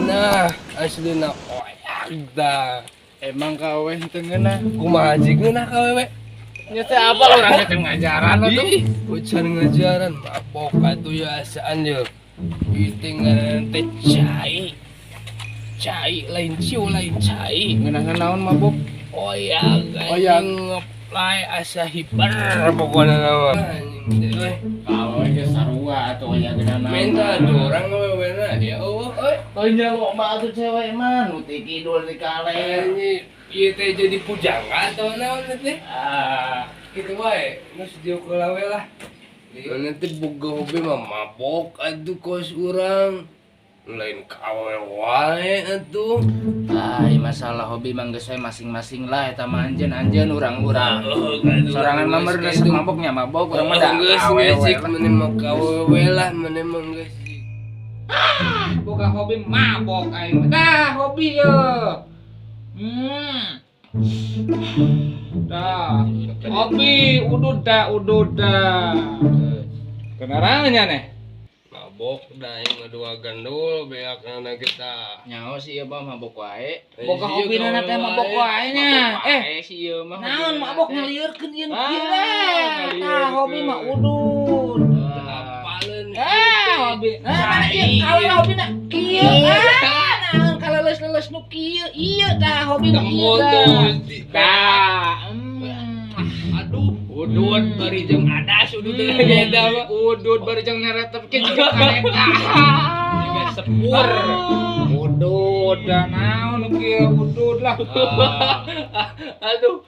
Nah, aslina oyak dah. Emang kawe teu ngeunah. Kumaha jig ngeunah ka wewe? Nya teh apa urang teh ngajaran atuh. Ih, bocan ngajaran mabok atuh ya asaan ye. Ieu ngaran teh cai. Cai lain ciu lain cai. Ngeunah naon mabok? Oyak, Oyak. Ngeplay asa hiper pokokna mah. Anjing teh euy. Kawe ge sarua atuh oyak geuna naon. Minta dorang wewena ya Allah euy. Oh nya loba atuh cewek mah nu ti kidul ti kaler. Anjing, ieu teh jadi pujangga atau naon teh? Ah, Gitu wae, geus diukur we lah. Mana teh boga hobi mah mabok atuh kos urang. Lain kawe wae atuh. Ah, masalah hobi mah geus we masing-masing lah eta mah anjeun-anjeun urang-urang. Sorangan mah meureun resep mabok nya mabok urang mah da Geus awewe geus lah. Mene mah kawe we lah, mene mah geus. Boga hobi mabok aing. Dah hobi ye. Dah. Hobi udud dah udud dah. Kenarannya nih. Mabok dah aing mah dua gandul beakna kita. Nyaho sih ieu mah mabok wae. Boga hobi na teh mabok wae nya. Eh, sih ieu mah. Naon mabok ngaliurkeun ieu nu kieu Ah, lah. Tah hobi mah udud. Apaleun. Ah, hobi. Ah, mana ieu kawe hobina kieu. Ah, naon kaleuleus-leuleus nu kieu. Ieu tah hobi mah ieu tah. Tah. Aduh, udud bari jeung adas udud teh eta mah. Udud bari jeung neretep ke jiga kareta. Jiga sepur. Udud da naon nu kieu udud lah. Aduh.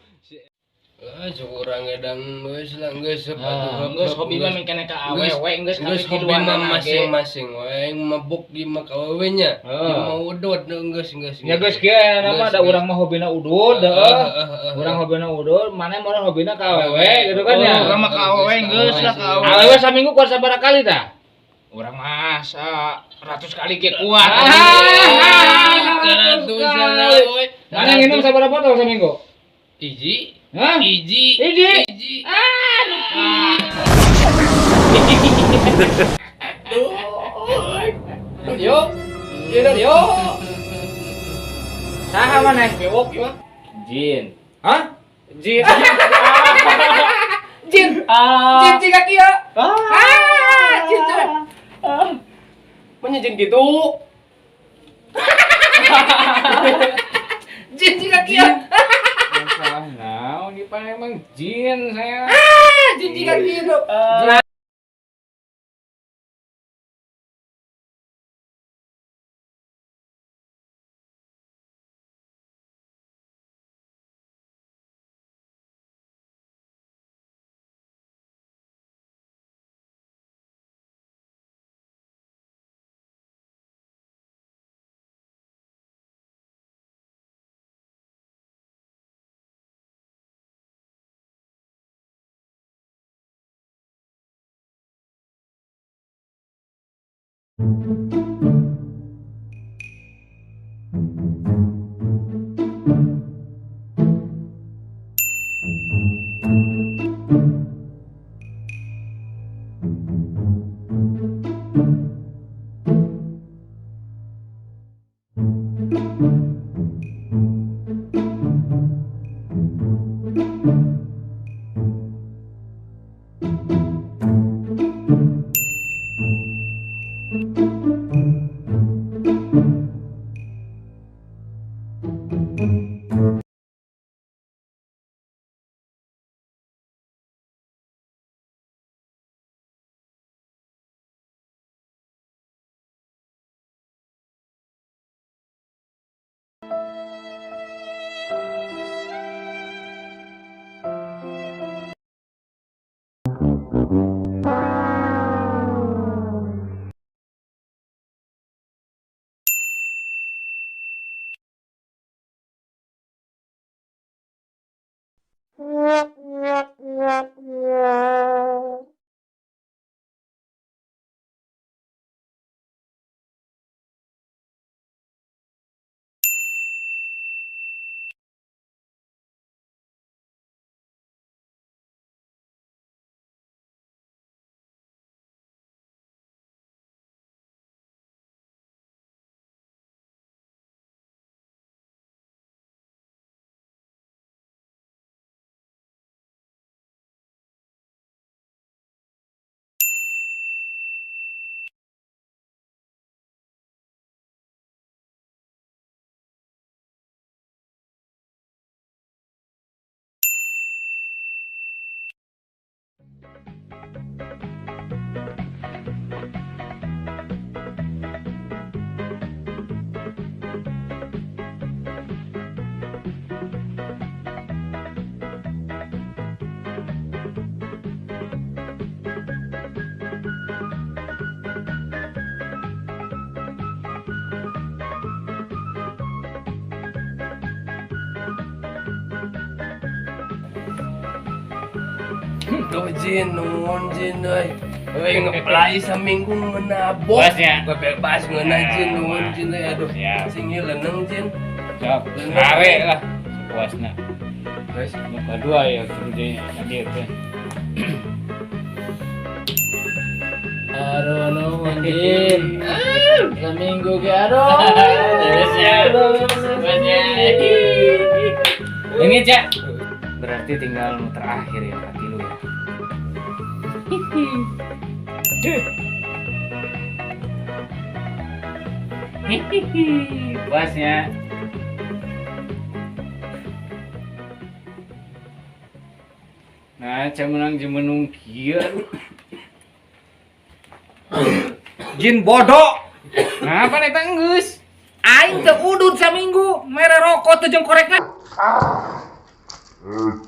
Ah, cuk urang edan geus lah geus atuh. Geus hobi mah mengkene ka awewe geus geus hobi mah masing-masing wae mabok di mah ka awewe nya. Di mah udud geus geus. Ya geus kieu aya nama da urang mah hobina udud heuh. Urang hobina udud, maneh mah hobina ka awewe gitu kan ya. Urang mah ka awewe geus lah ka awewe. Awewe saminggu kuat sabaraha kali tah? Urang mah 100 kali ge kuat. 100 kali. Maneh nginum sabaraha botol saminggu? Hiji. Hah? Hiji. Hiji. Hiji. Ah, Yo. Yo yo. Saha maneh? Bewok ieu mah. Jin. Hah? Jin. Jin. Jin jiga kieu. Ah, jin teh. Manya jin gitu. Jin jiga kieu. Masalah naon ieu emang jin saya. Ah, jin jiga kieu. Tuh Jin, nuhun Jin euy. Euy ngeplay saminggu menabok. Puas ya? Bebas ngeunah Jin, nuhun Jin euy aduh. Siap. Sing leneng Jin. Sok, sare lah sepuasna. Guys, Nu kadua ya kudu di hadirkeun. Aduh, nuhun Jin. Saminggu ge aduh. Terus ya. Puasnya. Ini Cak. Berarti tinggal nu terakhir ya kati lu ya. Puasnya. Nah, cak menang jemenung kieu aduh. Jin bodoh. Nah, apa eta geus? Aing teu udud saminggu, mere rokok teu jeung korekna. Aduh.